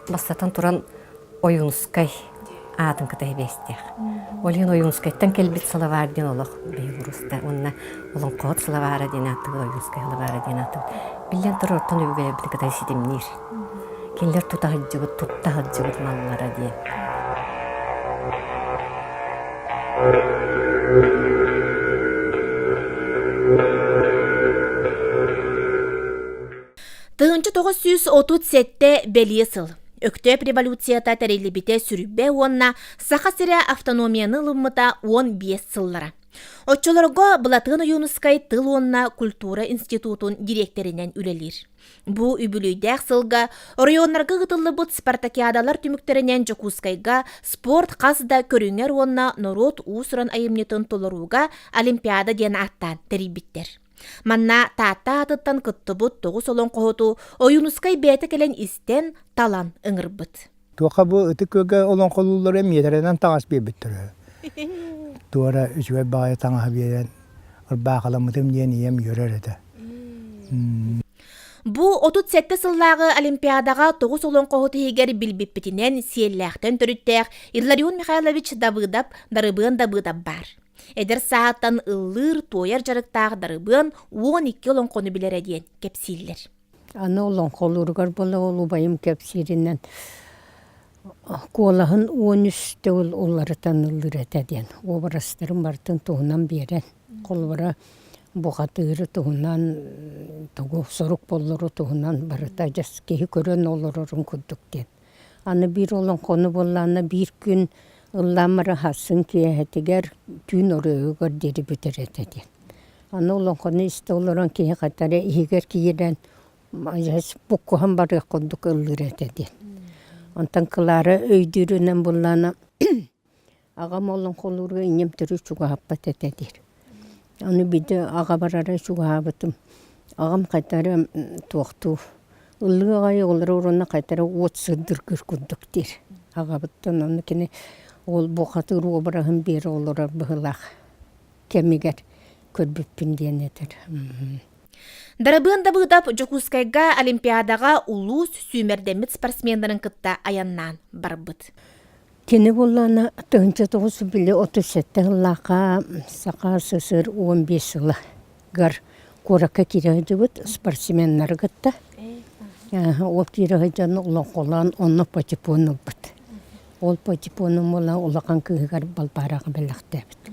бастатан туран Ойуунускай аатын кытта сибээстээх. Ол иһин Ойуунускайтан кэлбит сылабаар диэн олох биһиги уруста уонна олоҥхоһут сылабаара диэн ааттыыбыт, Ойуунускай сылабаара диэн ааттыыбыт. Биллэн турар, оттон өбүгэлэрбитин кытары ситимниир. Кинилэр тута сылдьыбыт, тутта сылдьыбыт маллара диэн. 1937 бэлиэ сыл. Өктөөп революцията тэриллибитэ сүрүбэ уонна Саха сирэ автономияны ылыммыта 15 сыллара. Оччолорго Былатыан Ойуунускай тыл уонна культура институтун дириэктэринэн үлэлиир. Бу үбүлүөйдээх сылга оройуоннарга ыытыллыбыт спартакиадалар түмүктэринэн Дьокуускайга спорт хас да көрүҥэр уонна норуот уус-уран айымньытын толорууга Олимпиада диэн ааттаан тэрийбиттэр. Манна Таатта аатыттан кыттыбыт тоҕус олоҥхоһуту Ойуунускай бэйэтэ кэлэн истэн, талан ыҥырбыт. Туоха бу ытык күөлгэ олоҥхолууллары миэтэрэнэн таҥас биэрбиттэр үһү. Туора үчүгэй баҕайы таҥаһы биэрэн ырбаахыламмытым диэн ийэм үөрэр этэ. Бу 37 сыллааҕы Олимпиадаҕа тоҕус олоҥхоһут иһигэр билбиппитинэн Сиэллээхтэн төрүттээх Илларион Михайлович Давыдов Дарыбыан Дабыдап баар. Эдэр сааһыттан ыллыыр-туойар дьарыктаах Дарыбыан 12 олоҥхону билэрэ диэн кэпсииллэр. Аны олоҥхолууругар буола ол убайым кэпсииринэн куолаһын 13 төгүл уларытан ыллыыр этэ диэн уобарастарын барытын туһунан биэрэн холобура бухатыыры туһунан тугу сорук боллору туһунан барыта дьас киһи көрөн олорорун курдук диэн Аны биир олоҥхону буоллаҕына биир күн ыллаан баран сарсын киэһэтигэр түүн оройугар диэри бүтэр этэ диэн. Аны олоҥхону истэ олорон киһи хайдах эрэ иһигэр киирэн буккуһан барыах курдук ыллыыр этэ диэн. Онтон Клара өйдүүрүнэн буоллаҕына Аҕам олоҥхолуурга инньэм төрүт чугаһаппат этэ диир. Аны биирдэ аҕабар эрэ чугаһаабытым. Аҕам хайта эрэ туохтуу ыллыы аҕай оҕолоро уонна хайта эрэ уот сырдыргыыр курдук диир. Аҕабыттан ону кини ол бухатыыр уобараһын биэрэ олорор быһыылаах кэмигэр көрбүппүн диэн этэр. Дарыбыан Дабыдап Дьокуускайга Олимпиадаҕа улуус сүүмэрдэммит спортсменнарын кытта айаннаан барбыт. Кини буоллаҕына 1900 били 37 сыллаахха Саха СССР 15 сылыгар куоракка киирэ сылдьыбыт спортсменнары кытта ол киирэ сылдьан олоҥхолоон онно патефон ылбыт. Ол патефонун буолан улахан кыыһыгар Балбаараҕа бэлэхтээбит.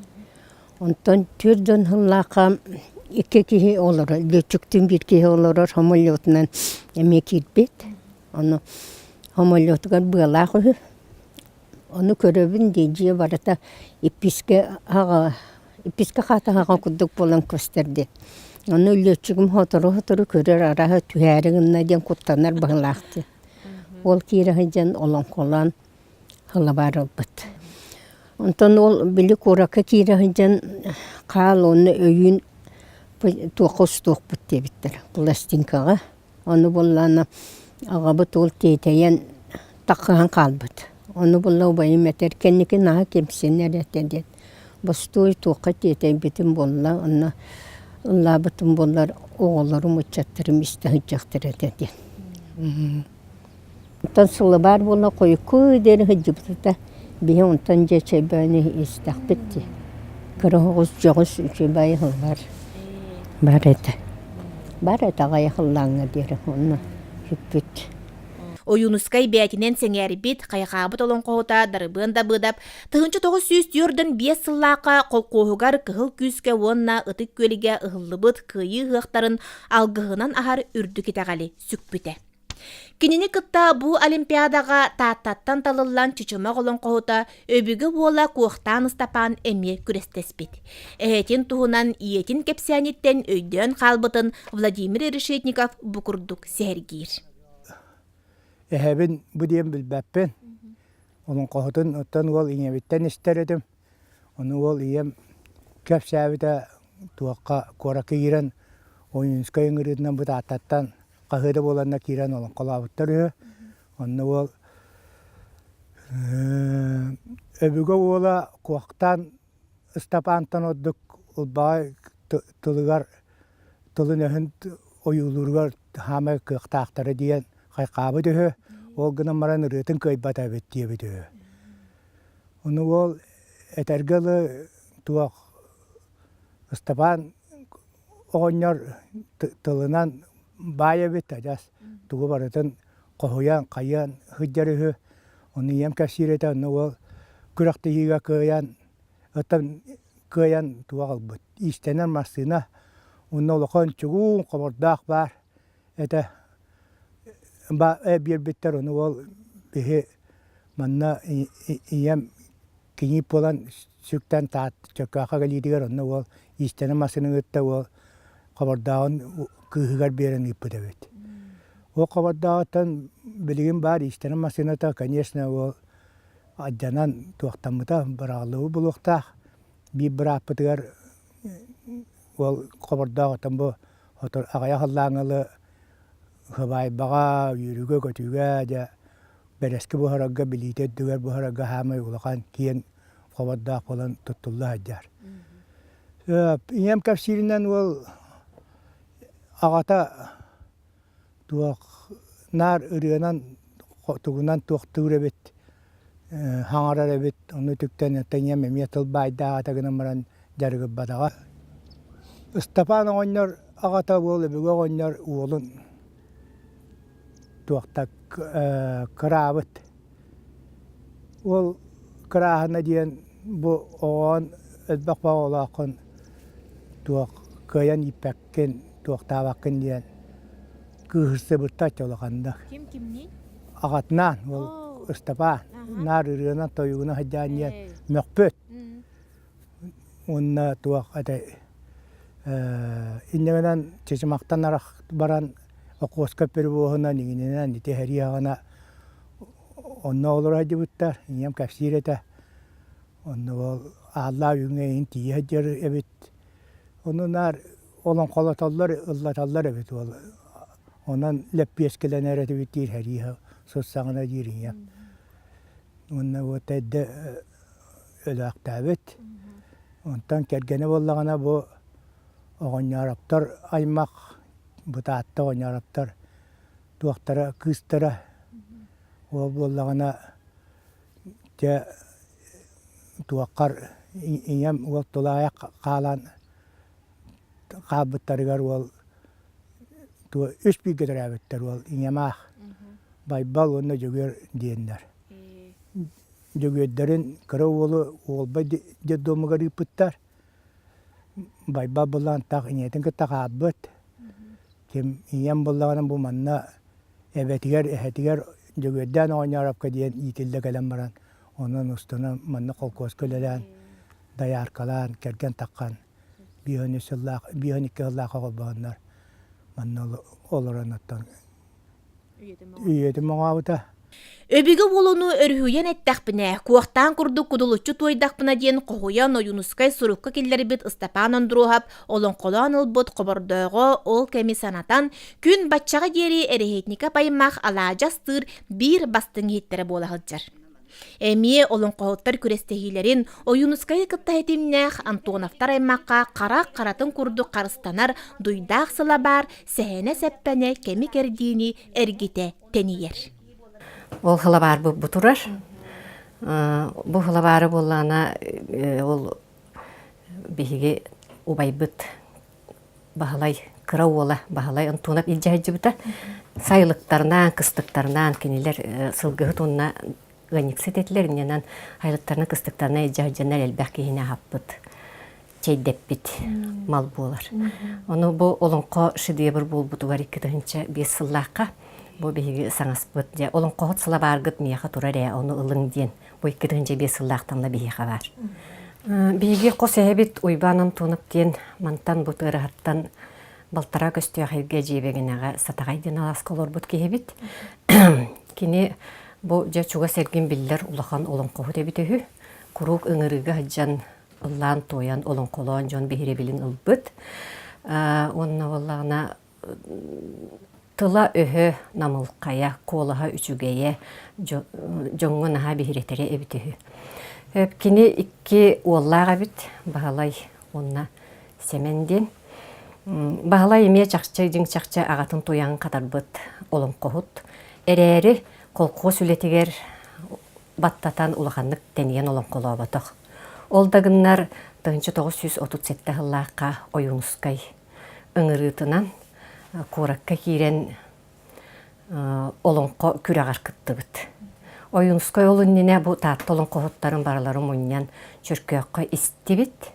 Онтон түөрт дьон сыллаахха икки киһи олорор, лүөччүктүүн биир киһи олорор самолетунан эмиэ киирбит. Ону самолетугар быалаах үһү. Ону көрөбүн дии, дьиэ барыта иппискэ аҕа иппискэ хаатаһаҕа курдук буолан көстөр диэн. Ону лүөччүгүм сотору-сотору көрөр, арааһа түһээри гынна диэн куттанар быһыылаах диэн. Ол киирэ сылдьан олоҥхолоон сылабаар ылбыт. Онтон ол били куоракка киирэ сылдьан хаал уонна өйүүн туохха устуохпут диэбиттэр пластинкаҕа. Ону буоллаҕына аҕабыт уол тиэтэйэн таххыһан хаалбыт. Ону буолла убайым этэр кэнники наһаа кэмсинэр этэ диэн. Бостуой туохха тиэтэйбитим буолла, онно ыллаабытым буоллар оҕолорум, ыччаттарым истэ сылдьыахтара этэ диэн. Онтон сылыбаар буола хойукку диэри сылдьыбыта. Биһи онтон дьэ чэйбэни истэхпит дии. Кыра оҕус дьоҕус үчүгэй ыллар бар этэ. Бар этэ аҕыйах ыллааҥҥа диэри онно сүппүт. Ойуунускай бэйэтинэн сэҥээрбит, хайҕаабыт олоҥхоһута Дарыбыан Дабыдап 1945 сыллаахха колхуоһугар Кыһыл Күүскэ уонна Ытык Күөлгэ ыһыллыбыт Кыайыы ыһыахтарын алгыһынан аһар үрдүк итэҕэли сүкпүтэ. Кинини кытта бу Олимпиадаҕа Тааттаттан талыллан Чычымах олоҥхоһута Өбүгэ уола Куохтаан Ыстапаан эмиэ күрэстэспит. Эһэтин туһунан ийэтин кэпсээниттэн өйдөөн хаалбытын Владимир Решетников бу курдук сэһэргиир. Эһэбин бу диэн билбэппин. Олоҥхоһутун оттон уол ийэбиттэн истэр этим. Ону уол ийэм кэпсээбитэ туохха куоракка киирэн Ойуунускай ыҥырыытынан бу Тааттаттан хаһыа да буоланнар киирэн олоҥхолообуттар үһү. Онно уол өбүгэ уола Куохтаан Ыстапаантан ордук ылбаҕай тылыгар тылын-өһүн ойуулууругар хаамай кыахтаахтара диэн хайҕаабыт үһү. Ол гынан баран ырыатын кыайбат эбит диэбит үһү. Ону уол этэргэ дылы туох Ыстапаан оҕонньор тылынан баай эбит адьас тугу барытын хоһуйан, хайыан сылдьар үһү. Ону ийэм кэпсиир этэ, онно уол күрэхтэһиигэ кыайан, оттон кыайан туох ылбыт. Иистэнэр массыына уонна улахан чугуун хобордоох баар этэ. Биэрбиттэр, ону уол биһи манна ийэм кийиит буолан сүктэн таат Чөркөөххө кэлиитигэр онно уол иистэнэ массыынаны кытта уол хобордооҕун кыыһыгар биэрэн ыыппыт эбит. Ол хобордооҕуттан билигин баар иистэнэ массыыната, конечно, уол алдьанан туохтаммыта, быраҕыллыбыт буолуохтаах. Биир бырааппытыгар уол хобордооҕуттан бу аҕыйах ыллааҥҥылы сыбаайбаҕа, үөрүүгэ-көтүүгэ дьэ бэрэски буһарарга, билиитэ үрдүгэр буһарарга саамай улахан киэҥ хобордоох буолан туттулла сылдьар. Ийэм кэпсииринэн уол аҕата туох наар ырыанан тугунан туохтуур эбит, хаҥарар эбит, ону үтүктэн ийэм эмиэ тыл баайдаах этэ гынан баран дьарыгырбатаҕа. Ыстапаан оҕонньор аҕата уол өбүгэ оҕонньор уолун туохта кыраабыт. Ол кырааһына диэн бу оҕоон элбэх оҕолооххун туох кыайан ииппэккин, туохтаабаккын диэн кыыһырсыбыттар улаханнык. Ким кимниин? Аҕатынаан ол Ыстапаан наар ырыанан тойугунан сылдьаан диэн мөхпүт. Уонна туох этэй инньэ гынан Чычымахтан арах баран Охуоска перевоһунан иҥининэн ити сэрии аҕана онно олоро сылдьыбыттар. Ийэм кэпсиир этэ. Онно ол ааллаах үүҥҥэ иһин тиийэ сылдьар эбит. Ону наар олоҥхолотоллор, ыллаталлар эбит уол. Онон лэппиэскэлэнэр этибит диир сэрии сыссаҕына диир ийэм. Уонна вот эрдэ өлөөхтөөбүт. Онтон кэргэнэ буоллаҕына бу оҕонньоороптор аймах бытаатта оҕонньоороптор туохтара кыыстара уол буоллаҕына дьэ туоххар ийэм уол тулаайах хаалан хаалбыттарыгар уол үс бииргэ төрөөбүттэр уол ийэм аах Байбал уонна Дьөгүөр диэннэр. Дьөгүөрдэрин кыра уолу Уолба детдомугар ыыппыттар. Байбал булан таах ийэтин кытта хаалбыт. Ким ийэм буллаҕына бу манна эбэтигэр, эһэтигэр Дьөгүөрдээн оҕонньооропко диэн иитиллэ кэлэн баран, онон устунан манна холкуоска үлэлээн, дояркалаан, кэргэн таххан 53 сыллаах, 52 сыллаах оҕолбоһоннор манна олорон оттон Үйэтин моҥообута. Өбүгэ уолуну өрүһүйэн эттэхпинэ, куохтаан курдук кудулуччу туойдахпына диэн хоһуйан Ойуунускай сурукка киллэрбит Ыстапаан Ондуруоһап олоҥхолоон ылбыт хобордооҕо ол кэми санатан, күн баччаҕа диэри Эрэһиэтникап аймах алаадьы астыыр биир бастыҥ иһиттэрэ буола сылдьар. Эмиэ олоҥхоһуттар күрэстэһиилэрин Ойуунускайы кытта ситимнээх Антоновтар аймахха харах харатын курдук харыстанар дуйдаах сыла баар сэһэнэ-сэппэнэ кэми-кэрдиини эргитэ тэнийэр. Ол хылабаарбыт бу турар. Бу хылабаары буоллаҕына ол биһиги убайбыт Баһылай кыра уола Баһылай Антонов илдьэ сылдьыбыта. Сайылыктарынан, кыстыктарынан кинилэр сылгыһыт уонна ыанньыксыт этилэр. Инньэнэн айылыктарынан, кыстыктарынан илдьэ сылдьаннар элбэх киһини аһаппыт, чэйдэппит мал буолар. Ону бу олоҥхо шедевр буолбутугар 2005 сыллаахха бу биһиги саҥаспыт дьэ олоҥхоһут сылабааргыт миэхэ турар ээ ону ылыҥ диэн бу 2005 сыллаахтан да биһиэхэ баар. Биһиги хос эһэбит Уйбаан Антонов диэн мантан бу Тыараһаттан балтараа көстөөх эргэ дьиэбэгинэҕэ Сатаҕай диэн алааска олорбут киһибит. Кини бу дьэ чугас эргин биллэр улахан олоҥхоһут эбит үһү. Куруук ыҥырыыга сылдьан ыллаан-туойан, олоҥхолоон дьон биһирэбилин ылбыт. Уонна буоллаҕына Тыла-өһө намылхайа, куолаһа үчүгэйэ дьоҥҥо наһаа биһирэтэрэ эбит үһү. Кини икки уоллаах эбит, Баһылай уонна Сэмэн диэн. Баһылай эмиэ чахчы дьиҥ чахчы аҕатын туйаҕын хатарбыт олоҥхоһут. Эрээри. Колхоз үлэтигэр баттатан улаханнык тэнийэн олоҥхолооботох. Ол да гыннар 1937 сыллаахха Ойуунускай ыҥырыытынан куоракка киирэн олоҥхо күрэҕэр кыттыбыт. Ойуунускай ол иннинэ бу Таатта олоҥхоһуттарын барыларын мунньан Чөркөөххө истибит.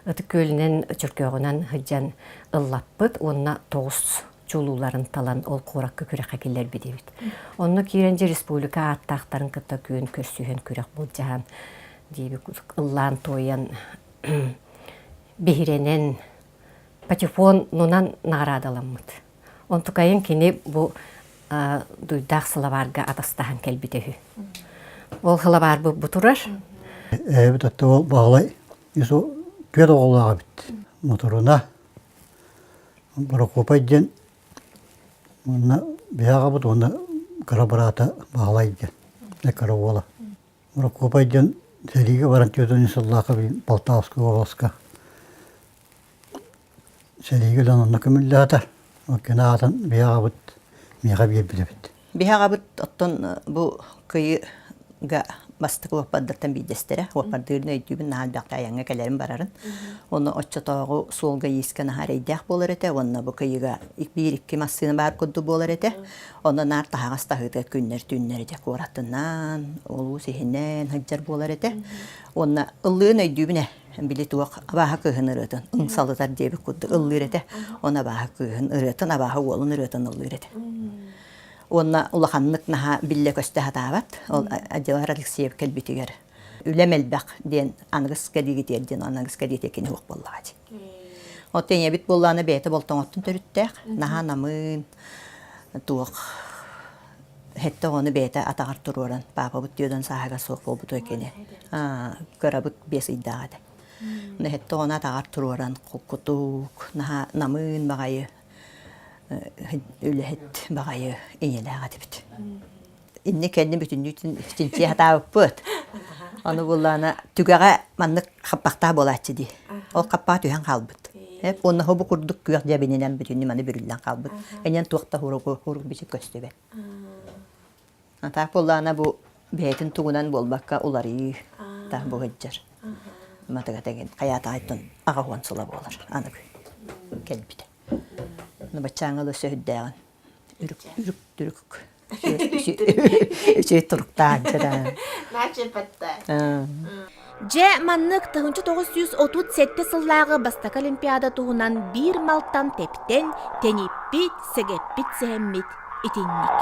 Ытык Күөлүнэн Чөркөөҕүнэн сылдьан ыллаппыт уонна тоҕус чулууларын талан ол куоракка күрэххэ киллэрбит эбит. Онно киирэн дьэ республика ааттаахтарын кытта күөн көрсүһэн күрэх былдьаһан диэбит ыллаан-туойан биһирэнэн патефонунан наҕараадаламмыт. Онтукайын кини бу дуйдаах сылабаарга атастаһан кэлбитэ үһү. Ол сылабаарбыт бу турар. Эбит отто ол Баһылай түөрт оҕолоох эбит. Моторуна Борокуопай диэн уонна биһи аҕабыт уонна кыра быраата Баһылай диэн кыра уола. Борокуопай диэн сэриигэ баран 40 сыллаахха Полтавскай уобаласка Сэриигэ дьон онно көмүллээтэ. Кини аатын биһи аҕабыт миэхэ биэрбит эбит. Биһи аҕабыт оттон бу кыйыга бастакы уоппардартан биирдэстэрэ. Уоппардыырын өйдүүбүн, наһаа элбэхтэ айаҥҥа кэлэрин барарын. Ону оччотооҕу суолга-иискэ наһаа эрэйдээх буолар этэ. Уонна бу кыйыга биир-икки массыына баар курдук буолар этэ. Онно наар таһаҕас таһыыта күннэр-түүннэр этэ куоратынан, улуус иһинэн сылдьар буолар этэ. Уонна ыллыын өйдүүбүн ээ. Били туох абааһы кыыһын ырыатын ымсалытар диэбит курдук ыллыыр этэ. Оны абааһы кыыһын ырыатын, абааһы уолун ырыатын ыллыыр этэ. Уонна улаханнык наһаа биллэ-көстө сатаабат. Ол Адилар Алексеев кэлбитигэр үлэм элбэх диэн аныгыс кэлиигитиэр диэн аныгыс кэлиитэ кини суох буоллаҕа дии. Оттон ийэбит буоллаҕына бэйэтэ болтоҥоттон төрүттээх, наһаа намыын, туох Хэттэ оҕону бэйэтэ атаҕар туруоран, паапабыт түөдэн сааһыгар суох буолбута кини. Кырабыт биэс ыйдаах этэ. Хэттэ оҕону атаҕар туруоран, холкутук, наһаа намыын баҕайы, үлэһит баҕайы ийэлээх этибит. Инни кэнни бүтүннүүтүн чинчийэ сатаабыппыт. Ону буллаана түгэҕэ маннык хаппахтаах буолааччы дии. Ол хаппаҕа түһэн хаалбыт. Уонна бу курдук күөх дьэбининэн бүтүннүү маны бүрүллэн хаалбыт. Энэн туох да хурук бичик көстүбэт. Атаах буоллаана бу бэйэтин тугунан буолбакка уларыйыы таах бу сылдьар. Матыга тэгин хайаатаайтын аҕа сыла буолар аныгы кэлбитэ. Баччааҥҥа да сөһүрдээҕин үрүк үрүк түрүк үчүгэй туруктаах Дьэ, маннык 1937 сыллааҕы бастакы Олимпиада туһунан биир малтан тэптэн, тэниппит, сэгэппит сэһэммит итинник.